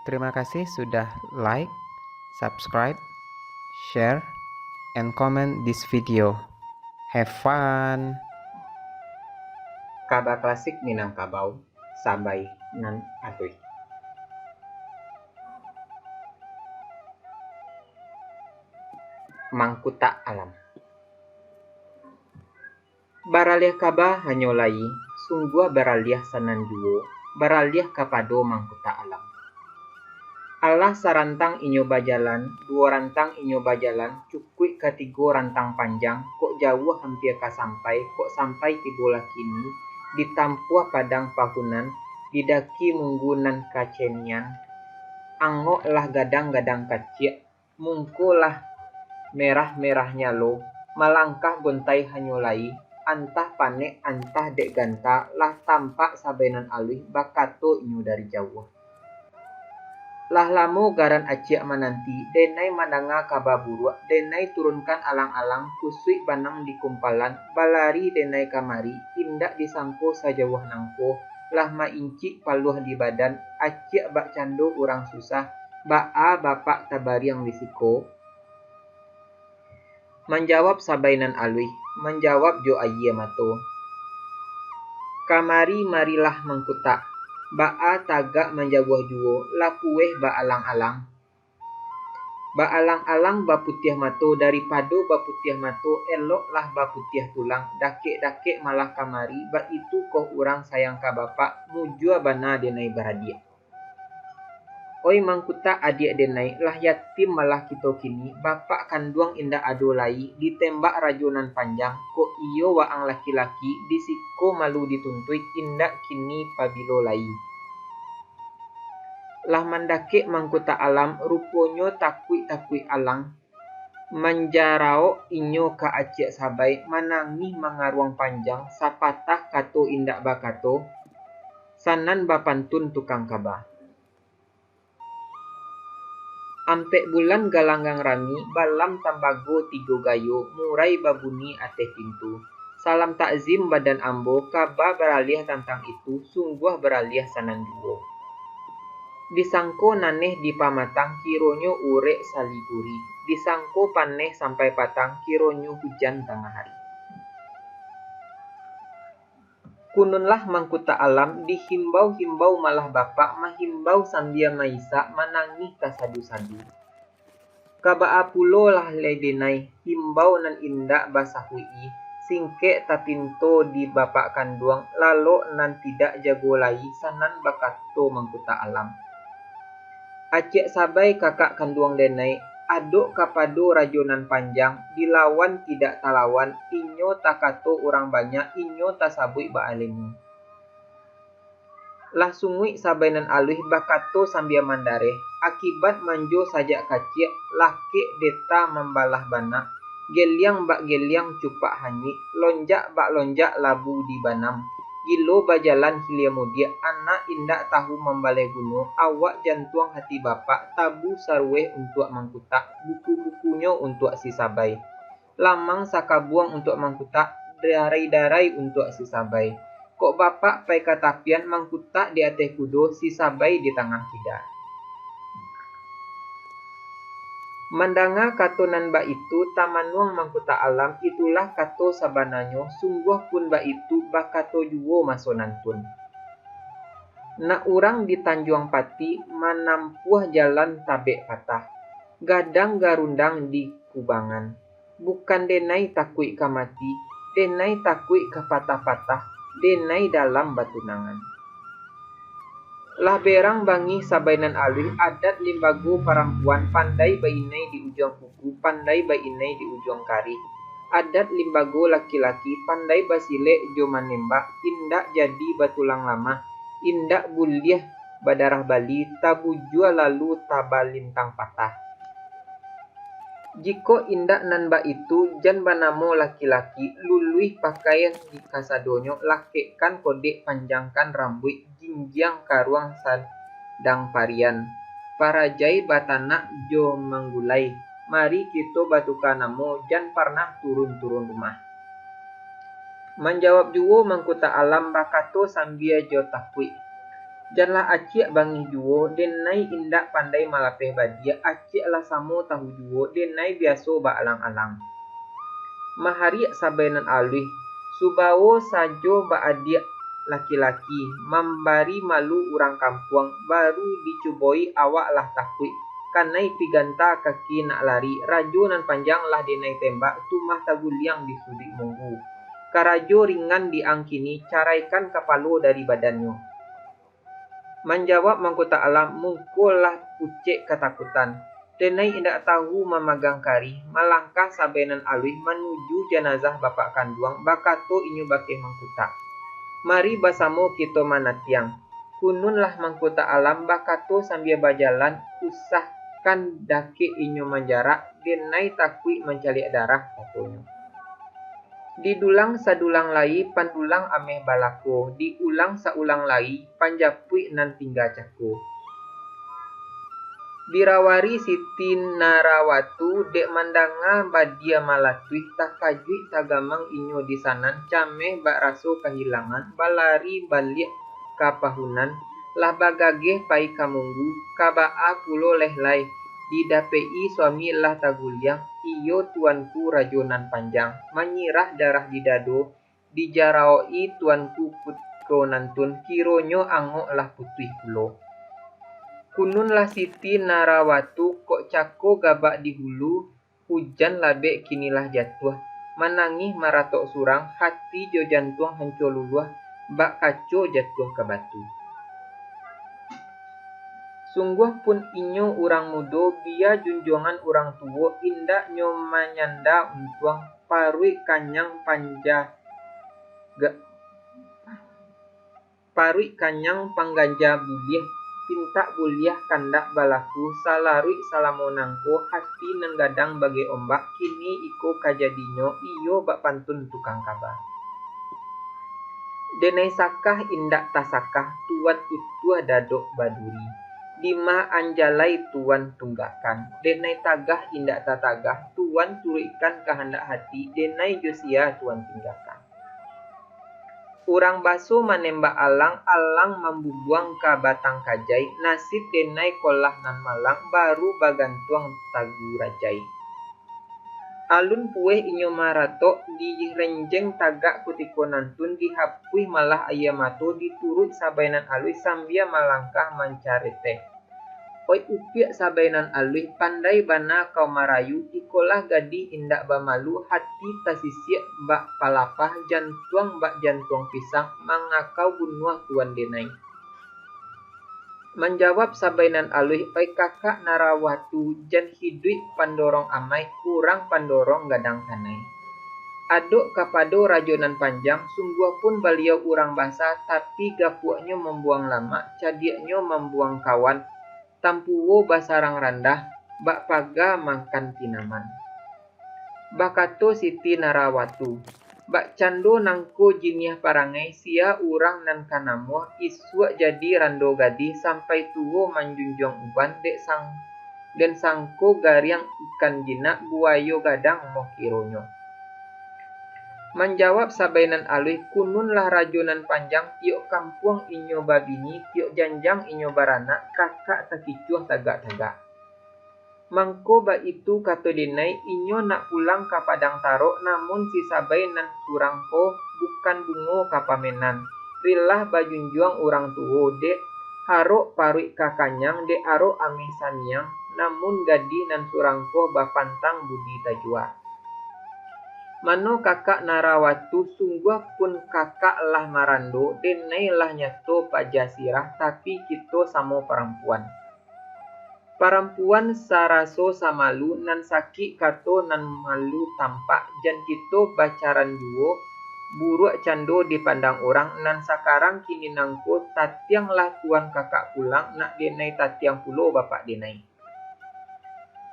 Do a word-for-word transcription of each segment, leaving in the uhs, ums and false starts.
Terima kasih sudah like, subscribe, share, and comment this video. Have fun! Kaba klasik Minangkabau, Sabai nan Aluih. Mangkutak Alam. Baraliah kaba hanyo lai, sungguah baraliah sanan juwo, baraliah kapado Mangkutak Alam. Alah sarantang inyo bajalan, duwo rantang inyo bajalan, cukuik ka tigo rantang panjang, kok jauah ampia ka sampai, kok sampai tibo lah kini, di tampuah padang pahunan, di daki munggu nan kacenian, angok lah gadang-gadang kaciak, mungko lah merah-merah nyalo, malangkah gontai hanyo lai, antah panek, antah dek ganta, lah tampak Sabai nan Aluih, bakato inyo dari jauah. Lah lamo garan aciak mananti, denai mandanga kaba buruak, denai turunkan alang-alang, kusuik banang di kumpalan, balari denai kamari, indak disangko sajauah nangko, lah maincik paluah di badan, aciak bakcando urang susah, baa bapak tabariang di siko? Manjawab Sabai nan Aluih, manjawab jo ayie mato. Kamari marilah Mangkutak, baa tagak manjauah juwo, lapueh baalang-alang. Baalang-alang baputiah mato, daripado baputiah mato, eloklah baputiah tulang, dakek-dakek malah kamari, baitu koh urang sayang ka bapak, mujua bana denai baradiak. Oi Mangkutak adiak denai, lah yatim malah kito kini, bapak kanduang indak ado lai, ditembak rajo nan panjang, kok iyo waang laki-laki, di siko malu dituntuik, indak kini pabilo lai. Lah mandakek Mangkutak Alam, ruponyo takuik-takuik alang, manjaraok inyo ka aciak Sabai, manangih mangaruang panjang, sapatah kato indak bakato, sanan bapantun tukang kaba. Ampek bulan galanggang rami, balam tambago tigo gayo, murai babuni ateh pintu. Salam takzim badan ambo, kaba baraliah tantang itu, sungguah baraliah sanan juwo. Disangko naneh di pamatang, kironyo urek saliguri. Disangko paneh sampai patang, kironyo hujan tangah ari. Kununlah Mangkutak Alam, dihimbau-himbau malah bapak, mahimbau sambia maisak, manangih tasadu-sadu. Ka baa pulo lah lai denai, himbau nan indak basahuik-i, singkek tapinto di bapak kanduang, lalok nan tidak jago lai, sanan bakato Mangkutak Alam. Aciak Sabai kakak kanduang denai, adok kapado rajo nan panjang, dilawan tidak talawan, inyo takato urang banyak, inyo tasabuik baalimu. Lah sunguik Sabai nan Aluih bakato sambia mandareh, akibat manjo sajak kaciak, lakek deta mambalah banak, geliang bak geliang cupak hanyuik, lonjak bak lonjak labu di banam, gilo bajalan hilia mudiak, anak indak tahu mambaleh guno, awak jantuang hati bapak, tabu saruweh untuak Mangkutak, buku-bukunyo untuak si Sabai. Lamang sakabuang untuak Mangkutak, darai-darai untuak si Sabai. Kok bapak pai ka tapian, Mangkutak di ateh kudo, si Sabai di tangah kida. Mandanga kato nan baitu, tamanuang Mangkutak Alam, itulah kato sabananyo, sungguah pun baitu, bakato juwo maso nantun. Nak urang di Tanjuang Pati, manampuah jalan tabek patah, gadang garundang di kubangan. Bukan denai takuik ka mati, denai takuik ka patah-patah, denai dalam batunangan. Lah berang bangih Sabai nan Aluih, adat limbago parampuan, pandai bainai di ujuang kuku, pandai bainai di ujuang karih. Adat limbago laki-laki, pandai basilek jo manembak, indak jadi batulang lamah, indak buliah badarah bali, tabujua lalu tabalintang patah. Jikok indak nan baitu, jan banamo laki-laki, luluih pakaian di kasadonyo, lakekkan kodek, panjangkan rambuik, jinjiang karuang sadang parian, parajai batanak jo manggulai, mari kito batuka namo, jan parnah turun-turun rumah. Manjawab juwo Mangkutak Alam bakato sambia jo takuik, Janlah acik bangih juwo, denai indak pandai malapeh badiak, acik lah samo tahu juwo, denai biaso baalang-alang. Mahariak sabai nan aluih, subawo sajo baadiak laki-laki, mambari malu urang kampuang, baru dicubo-i awak lah takuik, kanai piganta kaki nak lari, rajo nan panjang lah denai tembak, tumah taguliang di suduik munggu. Karajo ringan di ang kini, caraikan kapalo dari badannyo. Manjawab mangko tak alam, muko lah pucek katakutan. Denai indak tahu mamagang karih, malangkah sabai nan aluih manuju janazah bapak kanduang, bakato inyo bakeh mangkutak. Mari basamo kito manatiang. Kununlah mangko tak alam bakato sambia bajalan, usahkan dakek inyo manjarak, denai takuik mancaliak darah, katonyo. Didulang sadulang lai, pandulang ameh balako, diulang saulang lai, panjapuik nan tingga cako. Birawari Siti Narawatu dek mandanga badia malatuih, takajuik tagamang inyo di sanan, cameh bak raso kahilangan, balari baliak ka pahunan, lah bagageh pai ka munggu, ka baa pulo leh lai, didapek-i suami lah taguliang, iyo tuanku rajo nan panjang, manyirah darah di dado, dijarawok-i tuanku putko nantun, kironyo angok lah putuih pulo. Kununlah Siti Narawatu kok cako gabak di hulu, hujan labek kini lah jatuah, manangih maratok surang, hati jo jantuang hanco luluah, bak kaco jatuah ka batu. Sungguah pun inyo urang mudo, bia junjuangan urang tuwo, indak nyo manyanda untuang, paruik kanyang panja-, ga-, paruik kanyang pangganja buliah, pintak buliah kandak balaku, salaruik salamo nangko, hati nan gadang bagai ombak, kini iko ka jadinyo, iyo bak pantun tukang kaba. Denai sakah indak tasakah, tuan utuah dadok baduri. Dima anjalai tuan tunggakan, denai tagah indak tatagah, tuan turuikkan kahandak hati, denai jo sia tuan tinggakan. Urang baso manembak alang, alang mambubuang ka batang kajai, nasib denai kolah nan malang, baru bagantuang tagu rajai. Alun puweh inyo maratok, di renjeng tagak kutiko nantun, dihapuih malah aia mato, dituruik sabai nan aluih, sambia malangkah mancareteh. Oih upiak sabai nan aluih, pandai bana kau marayu, ikolah gadih indak bamalu, hati tasisiak bak palapah, jantuang bak jantuang pisang, mangakau bunuah tuan denai. Manjawab sabai nan aluih, oi kakak Narawatu, jan hiduik pandorong amai, kurang pandorong gadang kanai. Adok kapado rajo nan panjang, sungguah pun baliau urang basa, tapi gapuaknyo mambuang lamak, cadiaknyo mambuang kawan, tampuwo basarang randah, bak paga makan tinaman. Bakato Siti Narawatu, bak cando nangko jiniah parangai, sia urang nan ka namuah, isuak jadi rando gadih, sampai tuwo manjunjuang uban, dek sang-, den sangko gariang ikan jinak, buwayo gadang moh kironyo. Manjawab sabai nan aluih, kununlah rajo nan panjang, tiok kampuang inyo babini, tiok janjang inyo baranak, kakak takicuah tagak-tagak. Mangko baitu kato denai, inyo nak pulang ka Padang Tarok, namun si sabai nan surang ko bukan bungo ka pamenan, rilah bajunjuang urang tuwo, dek arok paruik ka kanyang, dek arok ameh saniang, namun gadih nan surang ko bapantang budi tajua. Mano kakak Narawatu, sungguah pun kakak lah marando, denai lah nyato paja sirah, tapi kito samo parampuan. Parampuan saraso samalu, nan sakik kato nan malu tampak, jan kito bacaran juwo, buruak cando dipandang urang, nan sakarang kini nangko, tatianglah tuan kakak pulang, nak denai tatiang pulo bapak denai.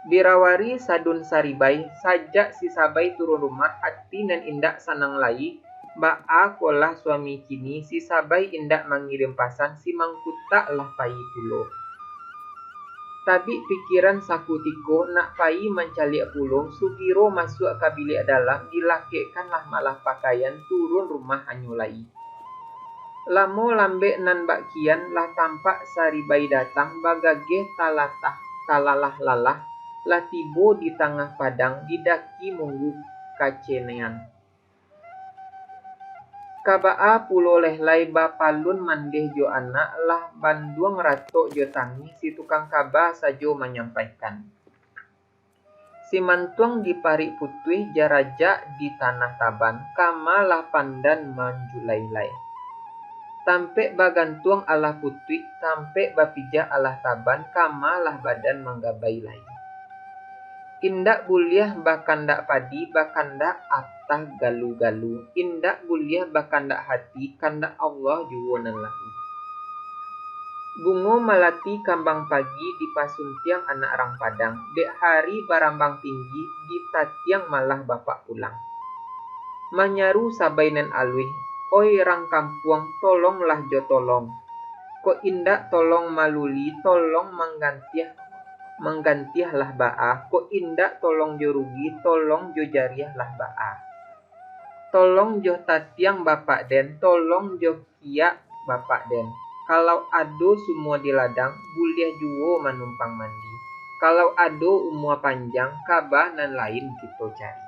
Birawari Sadun Saribai, sajak si sabai turun rumah, ati nan indak sanang lai, baa kolah suami kini, si sabai indak mangirim pasan, si mangkutak lah payi pulo. Tabik pikiran sakutiko, nak payi mancaliak pulo, sugiro masuak ka biliak dalam, dilakekkanlah malah pakaian, turun rumah hanyo lai. Lamo lambek nan bak kian lah tampak saribai datang bagageh talatah talalah-lalah, lah tibo di tangah padang di daki munggu kacenean. Kabaa pulo lai bapalun mandeh jo anak lah banduang ratok jo tangih si tukang kaba sajo manyampaikan. Simantuang di parik putuih jarajak di tanah taban, kama lah pandan manjulai lai. Tampek bagantuang alah putuih, tampek bapijak alah taban, kama lah badan manggabai lai. Indak buliah bakandak padi, bakandak atah galu-galu, indak buliah bakandak hati, kandak Allah juwo nan lalu. Bungo malati kambang pagi dipasuntiang anak rang Padang, dek hari barambang tinggi ditatiang malah bapak pulang. Manyaru sabai nan aluih, oi rang kampuang, tolonglah jo tolong. Kok indak tolong maluli, tolong manggantiah, manggantiahlah baa, kok indak tolong jo rugi, tolong jo jariahlah baa. Tolong jo tatiang bapak den, tolong jo kiak bapak den. Kalau ado sumua di ladang, buliah juwo manumpang mandi. Kalau ado umua panjang, kaba nan lain kito cari.